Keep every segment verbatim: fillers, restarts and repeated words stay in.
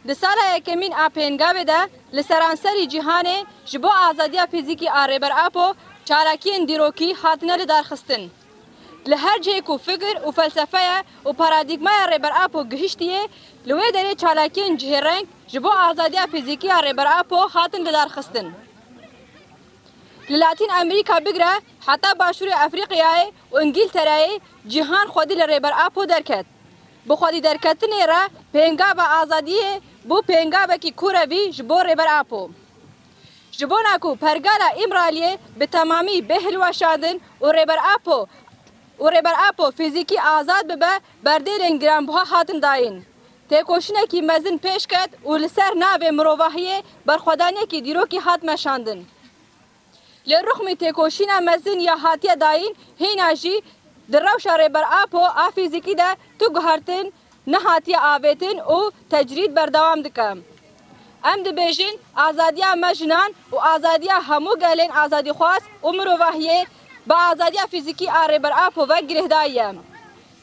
Di sala yekemîn a Pêngavê de li seranserî cîhanê ji bo azadiya fîzîkî a Rêber Apo çalakiyên dîrokî hatine lidarxistin. Li her cihê ku fikir û felsefeya û paradîgmaya Rêber Apo gihiştiye, li wê derê çalakiyên cihêreng ji bo azadiya fîzîkî ya Rêber Apo hatin lidarxistin. Li Latîn Amerîka bigire heta Başûrê Efrîqyayê û Îngîltereyê cîhan xwedî li Rêber Apo derket. Bi xwedî derketinê re pêngava azadiyê bû pêngavekî kurevî ji bo Rêber Apo. Ji bona ku pergala Îmraliyê bi temamî bê hilweşandin û Rêber Apo û Rêber Apo fîzîkî azad bibe, berdêlên giranbuha hatin dayîn. Têkoşînekî mezin pêş ket û li ser navê mirovahiyê berxwedaniyekî dîrokî hat meşandin. Li rixmî têkoşîna mezin ya hatiye dayîn, hîna jî di rewşa Rêber Apo a fîzîkî de tu guhertin nehatiye avêtin û tecrîd berdewam dike. Em dibêjin, azadiya me jinan û azadiya hemû gelên azadîxwaz û mirovahiyê bi azadiya fîzîkî a Rêber Apo ve girêhdayî ye.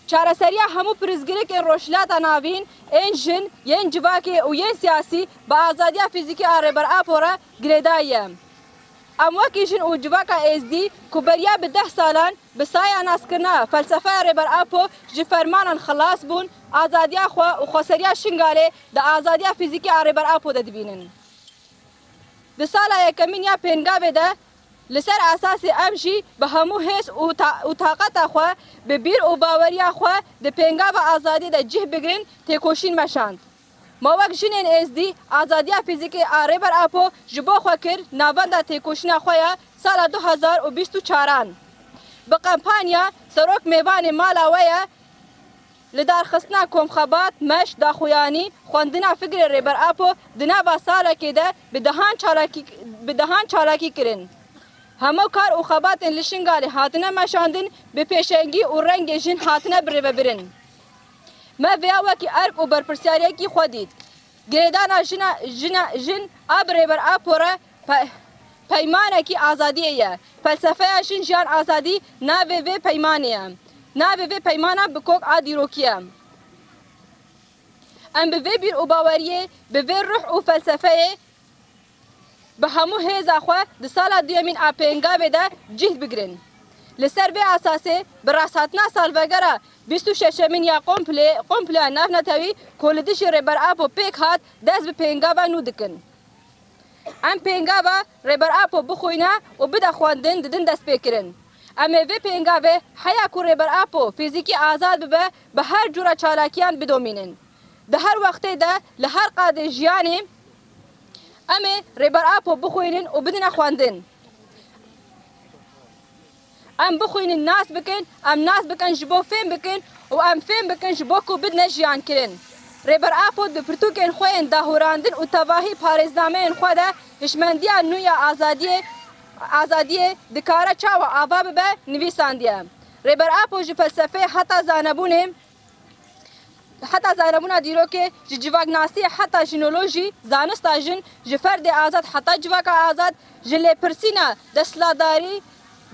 Çareseriya hemû pirsgirêkên Rojhilata Navîn, ên jin, yên civakê û yên siyasî bi azadiya fîzîkî a Rêber Apo re girêdayî ye. Em wekî jin û civaka êzdî ku beriya bi deh salan bi saya naskirina felsefeya Rêber Apo ji fermanan xilas bûn, azadiya xwe û xweseriya Şingalê di azadiya fîzîkî a Rêber Apo de dibînin. Di sala yekemîn ya pêngavê de li ser esasê em jî bi hemû hêz û ta-, û taqeta xwe bi bîr û baweriya xwe di pêngava azadiyê de cih bigirin têkoşîn meşand. Ma wek jinên êzdî azadiya fîzîkî a Rêber Apo ji bo xwe kir navenda têkoşîna xwe ya sala du hezar û bîst û çaran. Bi kampanya Serok mêvanê mala we ye, lidarxistina komxebat, meş, daxuyanî, xwendina fikrê Rêber Apo di nava salekê de bi dehan çalakî, bi dehan çalakî kirin. Hemû kar û xebatên li Şingalê hatine meşandin, bi pêşengî û rengê jin hatine birêvebirin. Me vêya wekî erk û berpirsiyariyekî xwe dît. Girêdana jina, jina, jin a bi Rêber Apo re pe-, peymanekî azadiyê ye. Felsefeya Jin Jiyan Azadî navê vê peymanê ye. Navê vê peymana bi kok a dîrokî ye. Em bi vê bîr û baweriyê, bi vê ruh û felsefeyê bi hemû hêza xwe di sala duyemîn a pêngavê de cih bigirin. Li ser vê esasê bi rasthatina salvegera bîst û şeşemîn ya komplê, kompleya navnetewî ku li dijî Rêber Apo pêk hat, dest bi pêngava nû dikin. Em pêngava Rêber Apo bixwîne û bide xwendin didin destpêkirin. Em ê vê pêngavê heya ku Rêber Apo fîzîkî azad bibe, bi her cûra çalakiyan bidomînin. Di her wextê de, li her qadê jiyanê, em ê Rêber Apo bixwînin û bidine xwendin. Em bixwînin nas bikin, em nas bikin ji bo fêm bikin û em fêm bikin ji bo ku bidine jiyankirin. Rêber Apo di pirtûkên xwe yên dahûrandin û tevahî parêznameyên xwe de hişmendiya nû ya azadiyê, azadiyê dikare çawa ava bibe, nivîsandiye. Rêber Apo ji felsefeyê heta zanebûnê, heta zanebûna dîrokê, ji civaknasiyê heta jinolojî, zanista jin, ji ferdê azad heta civaka azad, ji lêpirsîna desthilatdarî,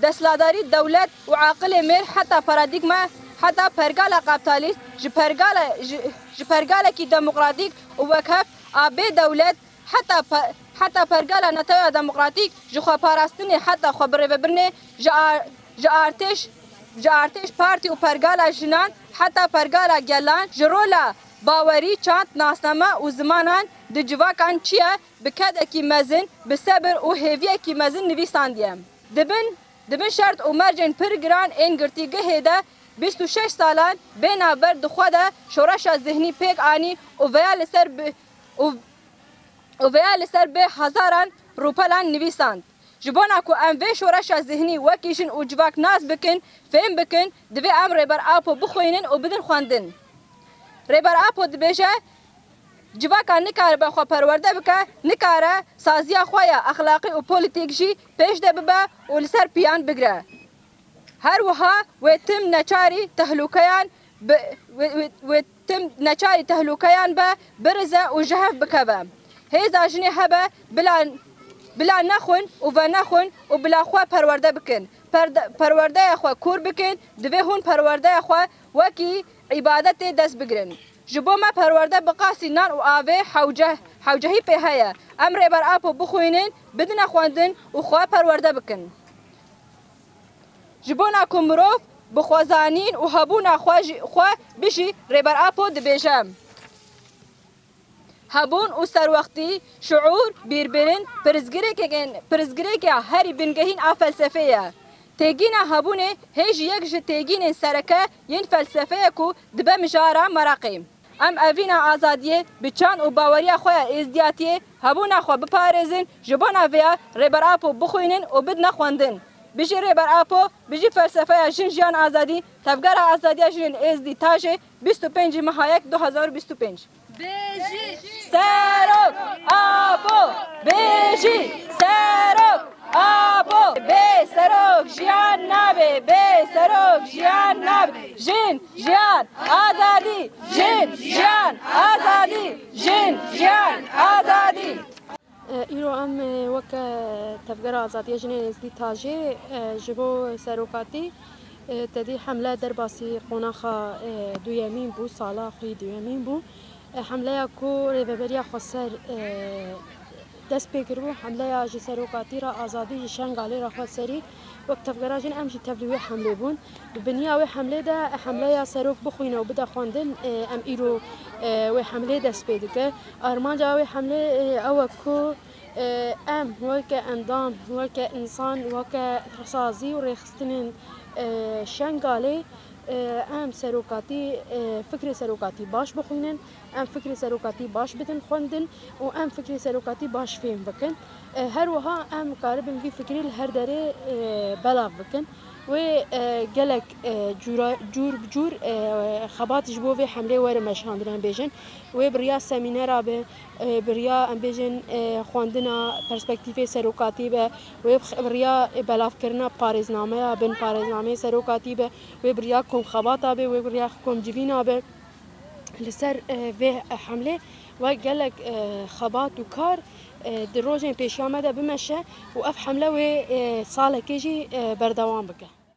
desthilatdarî, dewlet û aqilê mêr heta paradîgma, heta pergala kaptalîst, ji pergala, ji, ji pergalekî demokratîk û wekhev a bê dewlet, heta pe-, heta pergala neteweya demokratîk ji xweparastinê heta xwebirêvebirinê, ji a-, ji artêş, ji artêş, partî û pergala jinan heta pergala gelan, ji rola bawerî, çand, nasname û zimanan di civakan çi ye, bi kedekî mezin, bi sebir û hêviyekî mezin nivîsandiye. Di bin, di bin şert û mercên pir giran ên girtîgehê de bîst û şeş salan bê navber di xwe de şoreşa zihnî pêk anî û veya li ser bi-, û û veya li ser bê hezaran rûpelan nivîsand. Ji bona ku em vê şoreşa zihnî wekî jin û civak nas bikin, fêm bikin, divê em Rêber Apo bixwînin û bidin xwendin. Rêber Apo dibêje, civaka nikaribe xwe perwerde bike, nikare saziya xwe ya exlaqî û polîtîk jî pêş de bibe û li ser piyan bigire. Her wiha wê tim neçarî tehlûkeyan bi, wê, wê, wê tim neçarî tehlûkeyan be, birize û ji hev bikeve. Hêza jinê hebe bila, bila nexwin û venexwin û bila xwe perwerde bikin. Perde-, perwerdeya xwe kûr bikin, divê hûn perwerdeya xwe wekî îbadetê dest bigirin. Ji bo me perwerde bi qasî nan û avê hewce-, hewcehî pê heye. Em Rêber Apo bixwînin, bidine xwendin û xwe perwerde bikin. Ji bona ku mirov bi xwezanîn û hebûna xwe jî, xwe bijî, Rêber Apo dibêje: Hebûn û serwextî, şiûr, bîrbirin, pirsgirêkên, pirsgirêka herî bingehîn a felsefê ye. Têgîna hebûnê hê jî yek ji têgînên sereke yên felsefê ye ku dibe mijara meraqê. Em evîna azadiyê bi çand û baweriya xwe ya êzdiyatiyê hebûna xwe biparêzin, ji bona vêya Rêber Apo bixwînin û bidine xwendin. Bijî Rêber Apo, bijî felsefeya jin, jiyan, azadî, Tevgera Azadiya Jinên Êzdî Tajê, bîst û pêncî meha yek du hezar û bîst û pênc. Bijî Serok Apo! Bijî Serok Apo! Bê serok jiyan nabe, bê serok jiyan nabe. Jin, jiyan, azadî! Jin, jiyan, azadî! Jin, jiyan, azadî! E, îro em, e, weke Tevgera Azadiya Jinên Êzdî Tajê, e, ji bo serokatî, e, tedî hemle derbasî qonaxa, e, duyemîn bû, sala xwe yî duyemîn bû. E, hemleya ku Rêveberiya Xweser, e, dest pê kiribû, hemleya ji serokatî re azadî ji Şengalê re xwe serî, wek Tevgera Jin em jî tevlî wê hemlê bûn. Bi biniya wê hemlê de, hemleya serok bixwîne û bide xwendin, e, em îro, e, wê hemlê dest pê dike. Armanca wê hemlê, e, ew e ku, e, em weke endam, weke însan, weke sazî û rêxistinên, e, Şengalê, e, em serokatî, e, fikrê serokatî baş bixwînin, em fikrê serokatî baş bidin xwendin û em fikrê serokatî baş fêm bikin. E, her wiha em karibin vî fikrî li her derê, e, belav bikin. Wê, e, gelek, e, cûra-, cûr bi cûr, e, xebat ji bo vê hemlê were meşandin, em bêjin. Wê bi riya semînera be, e, bi riya, em bêjin, e, xwendina perspektîfê serokatî be, wê bi x-, bi riya belavkirina parêznameya bin, parêznameyê serokatî be, wê bi riya komxebata be, wê bi riya komcivîna be. Li ser, e, vê hemlê wek gelek, e, xebat û kar, e, di rojên pêşiya me de bimeşe û ev hemle wê, e, salekê jî, e, berdewam bike.